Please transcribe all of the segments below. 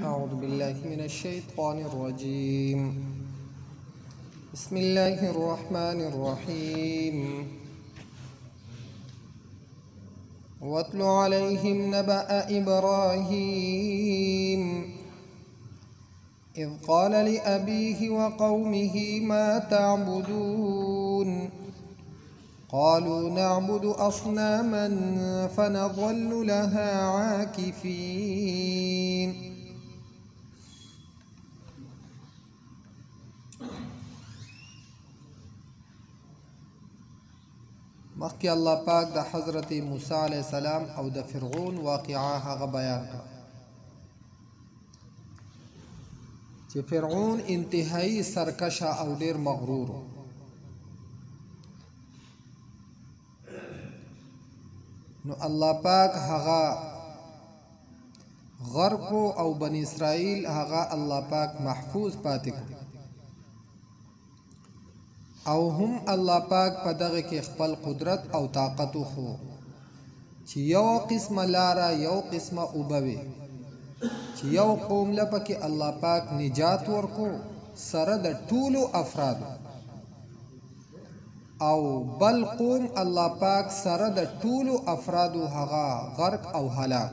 أعوذ بالله من الشيطان الرجيم. بسم الله الرحمن الرحيم. واتل عليهم نبأ إبراهيم إذ قال لأبيه وقومه ما تعبدون قالوا نعبد أصناما فنظل لها عاكفين. مخکې الله پاک د حضرت موسی علیه السلام او د فرعون واقعا هغه بیان کړه چې فرعون انتهایی سرکشه او ډیر مغرور. نو الله پاک هغه غرق او بنی اسرائیل هغه الله پاک محفوظ پاتې کړ او هم الله پاک په دغه کې خپل قدرت او طاقت خو چې یو قسمه لاره یو قسمه اوبه وي چې یو قوم له پکې الله پاک نجات ورکو سره د ټولو افرادو او بل قوم الله پاک سره د ټولو افرادو هغه غرق او هلاک.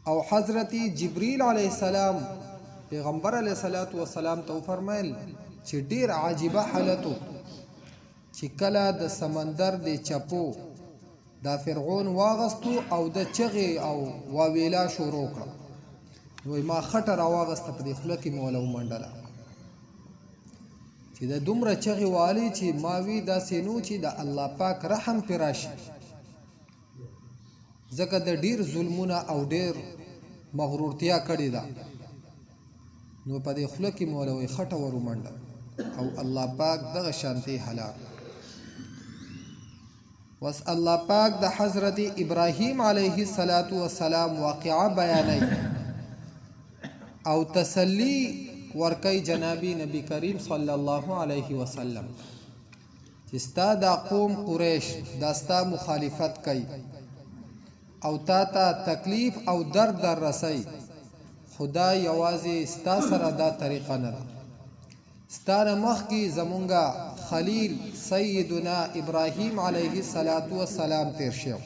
او حضرت جبريل علیه السلام پیغمبر علیه الصلاۃ والسلام ته فرمایل چې ډیر عجیبه حالتو چې کله د سمندر د چپو دا فرعون واغستو او د چغې او واویلا شروع کړه، نو ما خټه راواغسته په دې خوله کې مې وله ومنډله چې د دومره چغې والي چې ما وی داسې نو چې د الله پاک رحم پرې راشي، ځکه د ډیر ظلمونه او ډیر مغرورتیا کړې ده. نو په دې خوله کې مې وله وایي خټه ور ومنډه او الله پاک دغه شانتې هلاک. وس الله پاک د حضرت ابراهیم علیه الصلاۃ والسلام واقعا بیانوي او تسلی ورکي جنابي نبی کریم صلی الله علیه وسلم چې ستا دا قوم قریش دا ستا مخالفت کوي او تا ته تکلیف او درد در رسي، خدا یوازې ستا سره دا طریقه نه ده. ستا نه مخکې زمونږه خلیل سیدنا ابراهیم علیه الصلاۃ والسلام تیر شو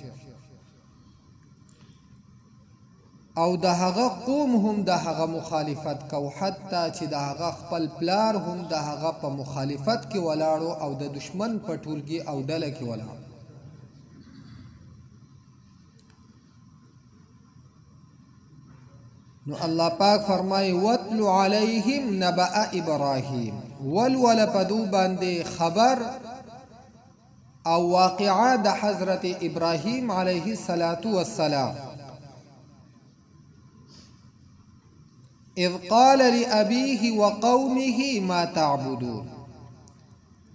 او د هغه قوم هم د هغه مخالفت کو، حتی چې د هغه خپل پلار هم د هغه په مخالفت کې ولاړو او د دشمن په ټولګي او ډله کې ولاړو. نو الله پاک فرمای واتل علیهم نبأ ابراهیم، ولول پدو باندې خبر او واقعا د حضرت ابراهیم علیه الصلاۃ والسلام. اذ قال لأبيه وقومه ما تعبدون،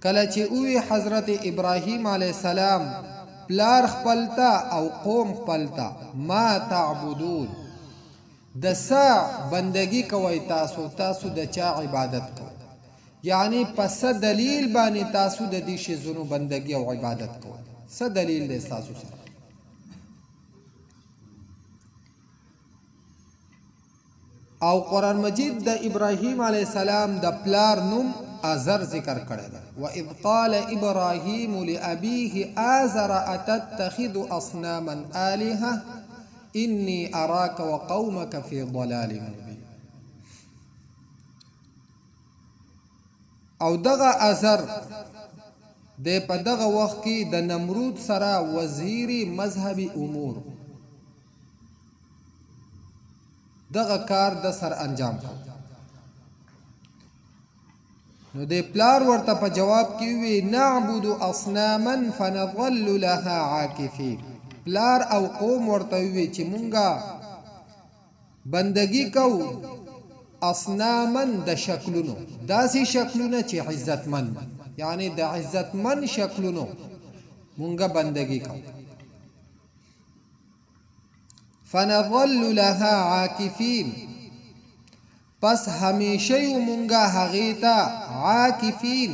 کله چې اوی حضرت ابراهیم علیه السلام پلار خپلتا او قوم خپلتا ما تعبدون، د څه بندگی کوئ تاسو، تاسو د چا عبادت کوئ، یعنی په څه دلیل باندې تاسو د دې شیزونو بندگی او عبادت کوئ، څه دلیل دی تاسو سره؟ او قرآن مجید د ابراهیم علیه السلام د پلار نوم آزر ذکر کړی دی. واذ قال ابراهیم لابیه آزر اتتخذ اصناما آلهه انی اراک وقومک فی ضلال مبین. او دغه ازر د په دغه وخت کې د نمرود سره وزیر مذهبي امور دغه کار د سر انجام کړ. نو د پلار ورته په جواب کې وی نعبد اصناما فنظل لها عاکفین. پلار او قوم ورته وی چې مونږه بندگی کو اصناما د شکلونو، داسې شکلونه چې عزتمن، یعنی د عزتمن شکلونو مونږه بندگی کو. فنظل لها عاکفین، پس همیشه یو مونږه هغې ته عاکفین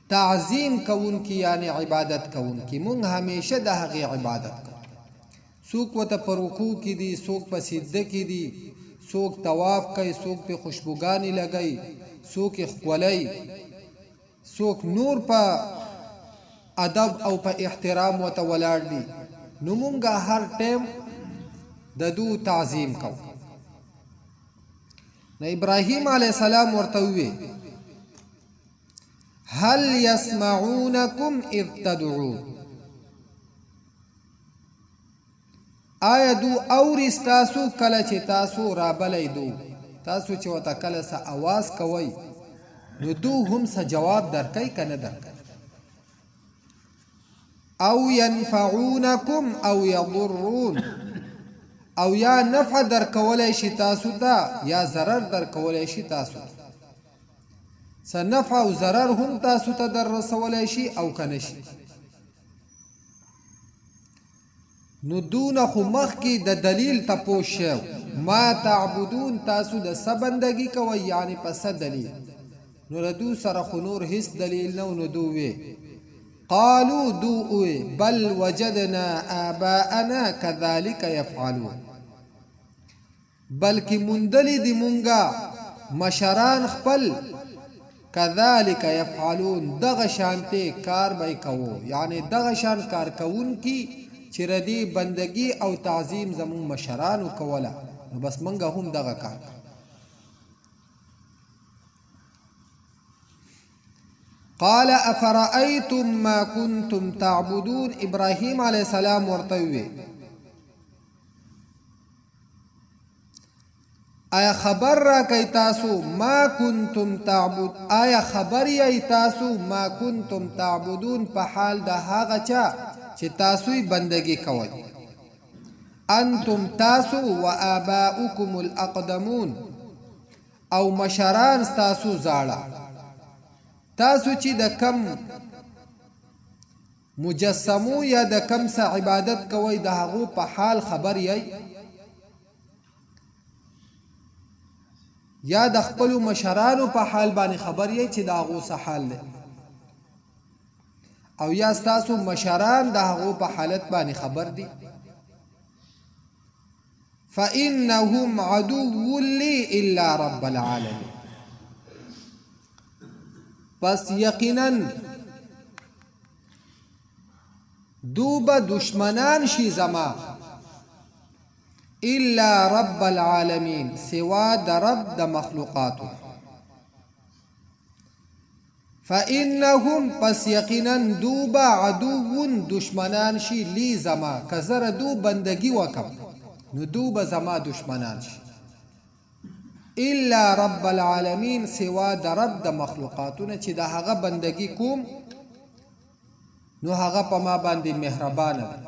تعظیم کوونکي، یعنی عبادت کوونکي، مونږ همیشه د هغې عبادت کوو. څوک ورته په رکوع کې دي، څوک په سجده کې دي، څوک طواف کوي، څوک پرې خوشبوګانې لګوي، څوک یې ښکلوي، څوک نور په ادب او په احترام ورته ولاړ دي، نو مونږ هر ټایم د دو تعظیم کوو. نو ابراهیم علیه السلام ورته ووی هل يسمعونكم اذ تدعون، آیا دو اوري ستاسو کله چې تاسو رابلئ؟ دو تاسو چې ورته کله څه اواز کوئ نو دو هم څه جواب درکوي که نه درکوي؟ او ينفعونکم او يضرون، او یا نفع درکولای شي تاسو ته یا ضرر درکولای شي تاسو ته؟ څه نفع او ضرر هم تاسو ته در رسولای شي او که نه شي؟ نو دونه خو مخکې د دلیل تپوس شو، ما تعبدون، تاسو د څه بندګي کوئ، یعنی په څه دلیل؟ نو له دو سره خو نور هیڅ دلیل نه. نو دو وی قالو، دو اوی بل وجدنا آباءنا كذلك يفعلون، بلکې موندلي دي مونږه مشران خپل، کذلک یفعلون، دغه شانتې کار به یې کوو، یعنې دغه شان کار کوونکي چې ردې بندګي او تعظیم زمونږ مشرانو کوله نو بس مونږ هم دغه کار کوو. قال افرأيتم ما كنتم تعبدون، ابراهيم عليه السلام ورته وی آیا خبر را کوي تاسو ما کنتم تعبد، آیا خبر یی تاسو ما کنتم تعبدون، په حال د هغه چا چې تاسو یې بندگی کوئ؟ انتم تاسو، و آباؤکم الاقدمون، او مشران تاسو زاړه. تاسو چې د کم مجسمو یا د کم څه عبادت کوئ د هغو په حال خبر یئ یا د خپلو مشرانو په حال باندې خبر یئ چې د هغو څه حال دی، او یا ستاسو مشران د هغو په حالت باندې خبر دي؟ فإنهم عدو لي إلا رب العالمين، پس یقینا دوبه دشمنان شي زما، الا رب العالمین، سوا د رب د مخلوقاتو. فإنهم، پس یقینا دوبه عدو دشمنان شي لی زما، که زه دو بندگی وکم نو دوبه زما دشمنان شي، الا رب العالمین، سوا د رب د مخلوقاتو نه چې د هغه بندگی کوم نو هغه په ما باندې مهربانه ده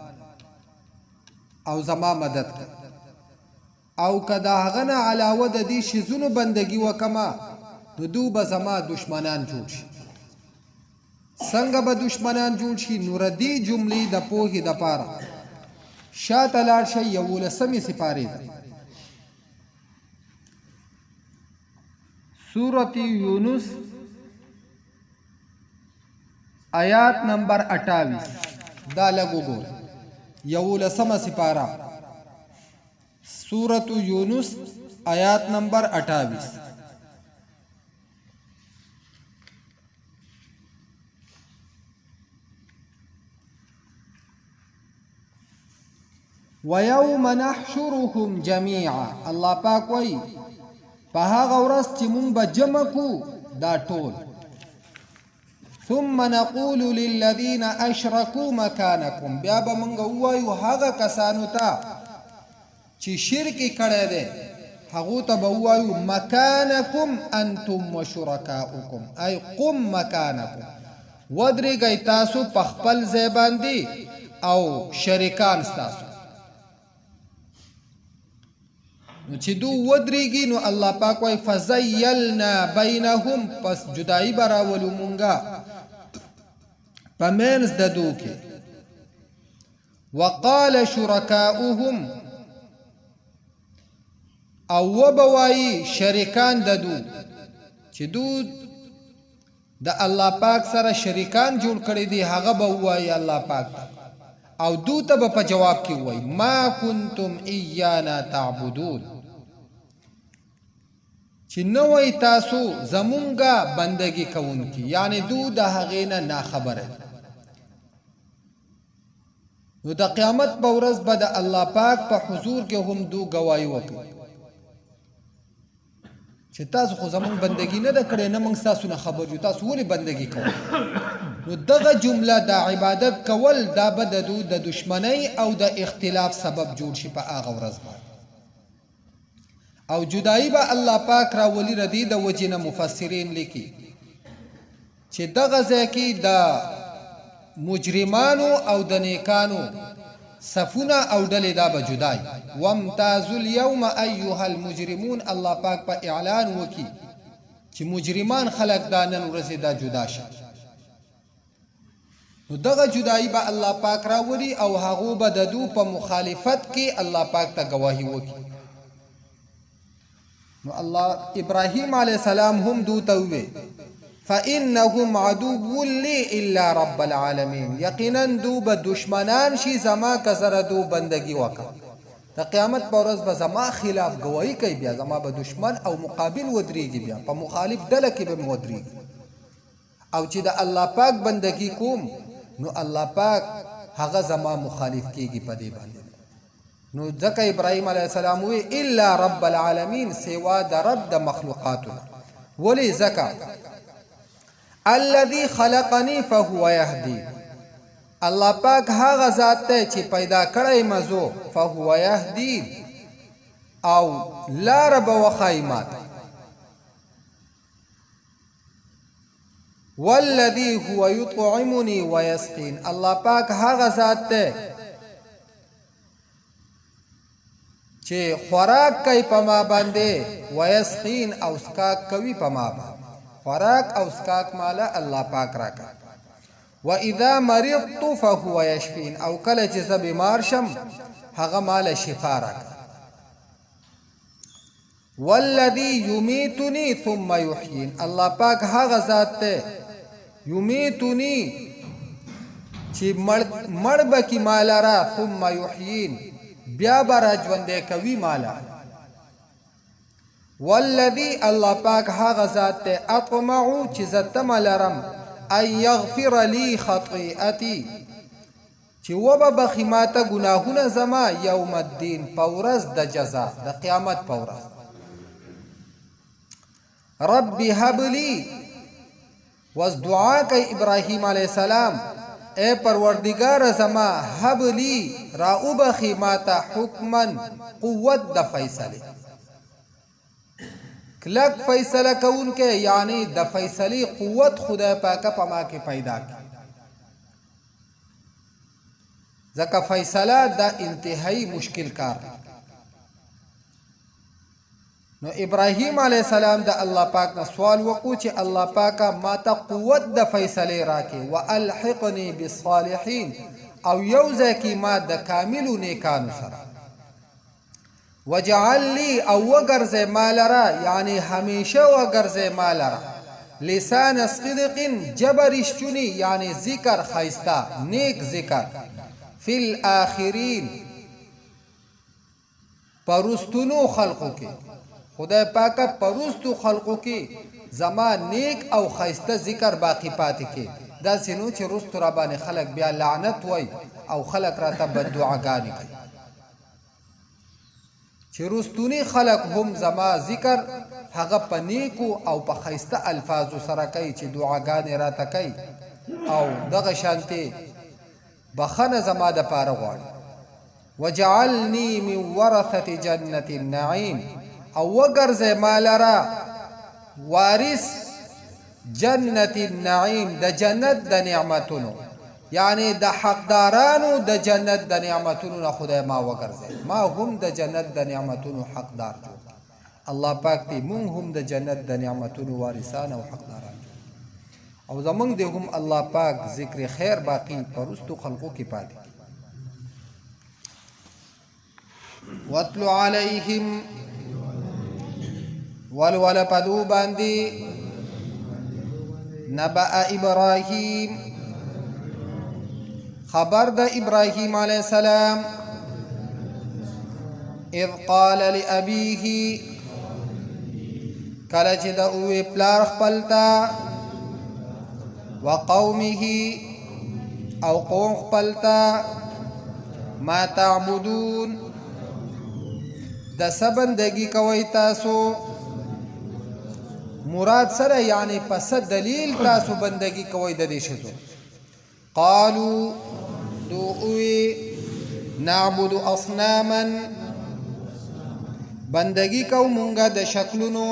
او زما مدد کوي، او که د هغه نه علاوه د دې شیزونو بندگی وکما نو دو به زما دشمنان جوړ شي. څنګه به دشمنان جوړ شي؟ نو ردی جملې د پوهې د پاره شاته لاړ شئ 11مې سپارې ته، سورة یونس آیات نمبر 28. دا لږ وګورئ، 11مه سپاره، سورة یونس آیات نمبر 28. ويوم نحشرهم جميعا، الله پاک وای په هغه ورځ چې مونږ به جمع کو دا ټول، ثم نقول للذین اشرکوا مکانکم، بیا به مونږ ووایو هغه کسانو ته چې شرک یې کړی دی، هغو ته به ووایو مکانکم انتم وشرکاؤکم، ای قم مکانکم، ودرېږئ تاسو په خپل ځای باندې او شریکان ستاسو. نو چې دو ودرېږي نو الله پاک وایي فزیلنا بینهم، پس جدایي به راولو مونږه په منځ د دو کې. وقال شرکاؤهم، او وبه وایي شریکان د دو چې دو د الله پاک سره شریکان جوړ کړي دي، هغه به ووایي الله پاک ته او دو ته به په جواب کې وای ما کنتم ایانا تعبدون، چې نه وای تاسو زمونږه بندگی کوونکي، یعنی دو د هغې نه ناخبره دي. نو د قیامت په ورځ به د الله پاک په حضور کې هم دو ګواهي وکړي چې تاسو خو زمونږ بندگی نه ده کړې، نه موږ ستاسو نه خبر یو، تاسو ولې بندگی کوئ؟ نو دغه جمله د عبادت کول دا به د دو د دشمنۍ او د اختلاف سبب جوړ شي په هغه ورځ باندې، او جدایی به الله پاک راولي. ردی د وجې نه مفسرین لیکي چې دغه ځای کې د مجرمانو او د نیکانو صفونه او ډلې دا به جدای. وامتازوا اليوم ایها المجرمون، الله پاک په اعلان وکي چې مجرمان خلق دا نن ورځې دا جدا شه. نو دغه جدایی به الله پاک راولي او هغو به د دو په مخالفت کې الله پاک ته ګواهي وکي. نو الله ابراهیم علیه السلام هم دو ته ووی فإنهم عدو لي الا رب العالمین، یقینا دو به دشمنان شي زما که زره دو بندگی وکړه، د قیامت په ورځ به زما خلاف ګواهي کوي، بیا زما به دشمن او مقابل ودرېږي، بیا په مخالف ډله کې به مې ودرېږي. او چې د الله پاک بندگی کوم نو الله پاک هغه زما مخالف کیږي په دې باندې. نو ځکه ابراهیم علیه السلام وی الا رب العالمین، سوا د رب د مخلوقاتو. ولی؟ ځکه الذي خلقني فهو يهدي، الله پاک هغه ذات ته چې پیدا کړی مزو، فهو يهدي او لار به وښایي ماته. والذي هو يطعمني ويسقين، الله پاک هغه ذات ته چې خوراک کوي په ما باندې، ويسقين او سکاک کوي په ما باندې، خوراک او سکاک ماله الله پاک راکوي. واذا مرضت فهو يشفين، او کله چې زه بیمار شم هغه ماله شفا راکوي. والذي يميتني ثم يحيين، الله پاک هغه ذات ته يميتني چې مړ به کی مال را، ثم يحيين بیا به را ژوندی کوي مالا. والذي الله پاک هغه ذات ته اطمع چې زه تمه لرم ان یغفر لي خطیئتي، چې وبه بخي ماته ګناهونه زما، یوم الدین په ورځ د جزا، د قیامت په ورځ. رب هب لي، وس دعا کوي ابراهیم علیه السلام، اے پروردگار زما، هب لي را وبخي ماته حکما قوت د فیصله، کلک فیصله کوونکی، یعنی د فیصلې قوت خدای پاکه په ما کې پیدا کړي، ځکه فیصله دا انتهایی مشکل کار دی. نو ابراهیم علی السلام د الله پاک نه سوال وکړو چې الله پاک ما ته قوت د فیصلې راکې، والحقنی بالصالحین او یو ځای کې ما د کاملو نیکانو سره، وجعل لي او وګرځې ما لره، یعنی همیشه وګرځې ما لره، لسان صدق جبه رښتونی، یعنی ذکر ښایسته نیک ذکر، فی الاخرین په رستونو خلقو کې. خدای پاکه په رستو خلقو کې زما نیک او ښایسته ذکر باقی پاتې کې، داسې نو چې رستو را باندې خلک بیا لعنت وای او خلک راته بددعاګانې کوي، چې رستوني خلک هم زما ذکر هغه په نیکو او په ښایسته الفاظو سره کوي، چې دعاګانې راته کوي او دغه شانتې بخښنه زما د پاره غواړي. وجعلني من ورثة جنة النعیم او وګرځې ما لره وارث جنت النعیم د جنت د نعمتونو، یعنی د حقدارانو د جنت د نعمتونو نه خدای ما وګرځي، ما هم د جنت د نعمتونو حقدار جوړ. الله پاک دې مونږ هم د جنت د نعمتونو وارثان او حقداران جوړ، او زمونږ دې هم الله پاک ذکر خیر باقی پرستو خلقو کې پاتې. واتلو علیهم ولول پدو باندې نبأ ابراهیم، خبر د ابراهیم علیه السلام. اذ قال لأبيه، کله چې د اوې پلار خپل ته، وقومه او قوم خپل ته، ما تعبدون، د څه بندګي کوئ تاسو؟ مراد سره یعنی په څه دلیل تاسو بندګي کوئ د دې شزو؟ قالو، دوی نعبد اصناما، بندگی کو مونږه د شکلونو.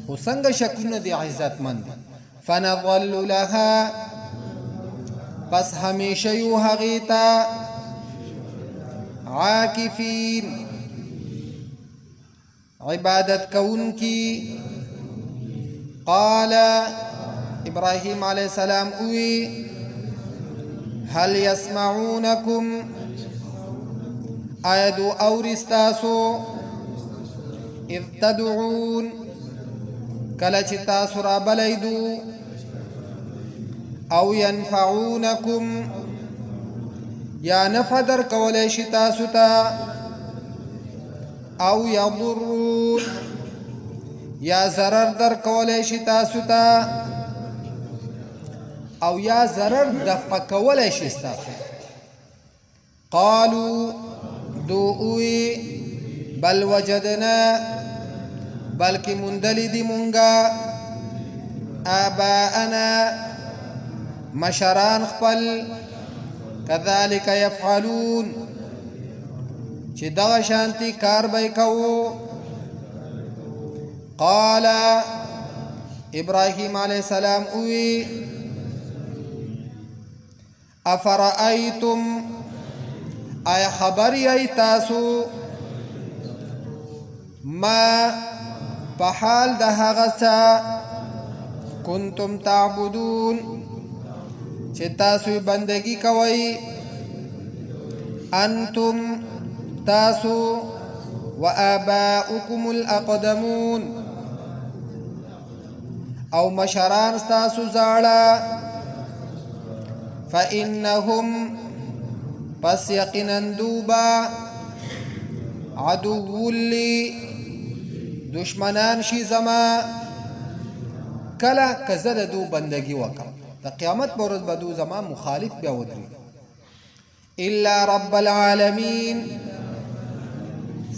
خو څنګه شکلونه دي؟ عزتمند. فنظل لها، پس همیشه یو هغې ته، عاکفین، عبادت کوونکي. قال، ابراهيم عليه السلام اوي، هل يسمعونكم، آیا دو اوري ستاسو، اذ تدعون، کله چې تاسو رابلئ دو، او ينفعونكم، یا نفع در کولی شي تاسو ته، او یضرون، یا ضرر در کولی شي تاسو ته، او یا ضرر دفع کولی شي تاسو؟ قالو، دوی، بل وجدنا، بلکې موندلې دي مونږه، آباءنا، مشران خپل، كذلك يفعلون، چې دغه شانتی کار به کوو. قال، ابراهيم عليه السلام اوي، افرأيتم، آیا خبر یی تاسو، ما، په حال د هغه څه، کنتم تعبدون، چې تاسو بندگی کوئ، انتم، تاسو، وآباؤكم الاقدمون، او مشران ستاسو زاړه؟ فإنهم، پس یقینا دوبا، عدو لی، دشمنان شي زما. کله که زه د دو بندگی وکم، د قیامت پر ورځ به دو زما مخالف بیا ودري. الا رب العالمین،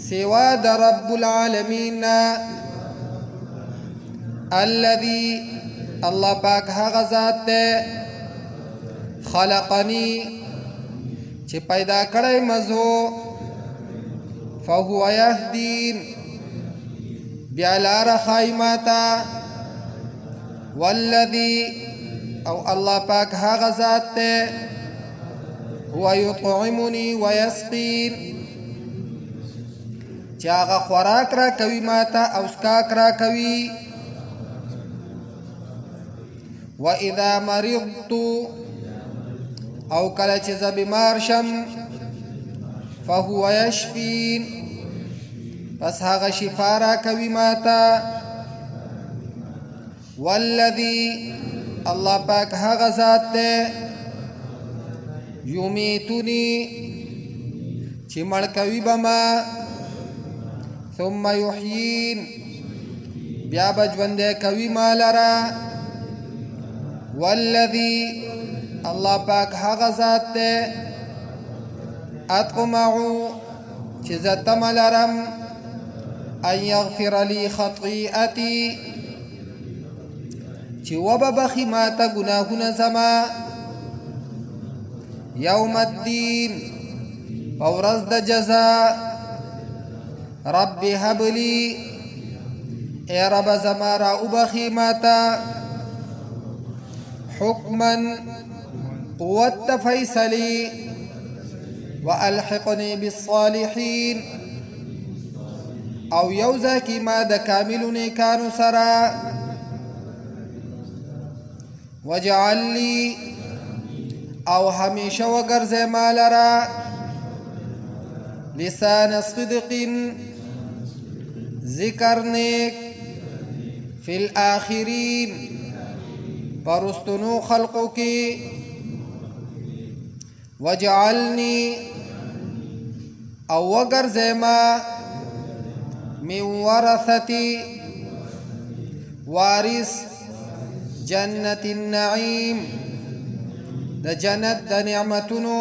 سوا د رب العالمین، الذي، الله پاک هغه ذات ده، خلقني، چې پیدا کړی مزو، فهو يهدين، بیا لار ښایي ماته، والذي، او الله پاک هغه ذات ده، هو يطعمني ويسقين، چې هغه خوراک را کوي ماته او څښاک را کوي، واذا مرضت، او کله چې زه بیمار شم، فهو يشفين، پس هغه شفا را کوي ماته، والذي، الله پاک هغه ذات ده، یمیتنی، چې مړ کوي به ما، ثم یحیین، بیا به ژوندی کوي ما لره، والذي، الله پاک هغه ذات ده، اطمع، چې زه تمه لرم، ان یغفر لي خطیئتي، چې وبه بخي ما ته ګناهونه زما، یوم الدین، په ورځ د جزا. رب هب لي، ای رب زما، را وبخي ما ته، حکما، قوت د فیصلې، والحقني بالصالحین، او یو ځای کې ما د کاملو نیکانو سره، وجعل لي، او همیشه وګرځې ما لره، لسان صدق، ذکر نیک، فی الاخرین، پرستنو خلقو کې. وجعلني او وګرځې ما من ورثتي وارث جنت النعیم د جنت د نعمتونو.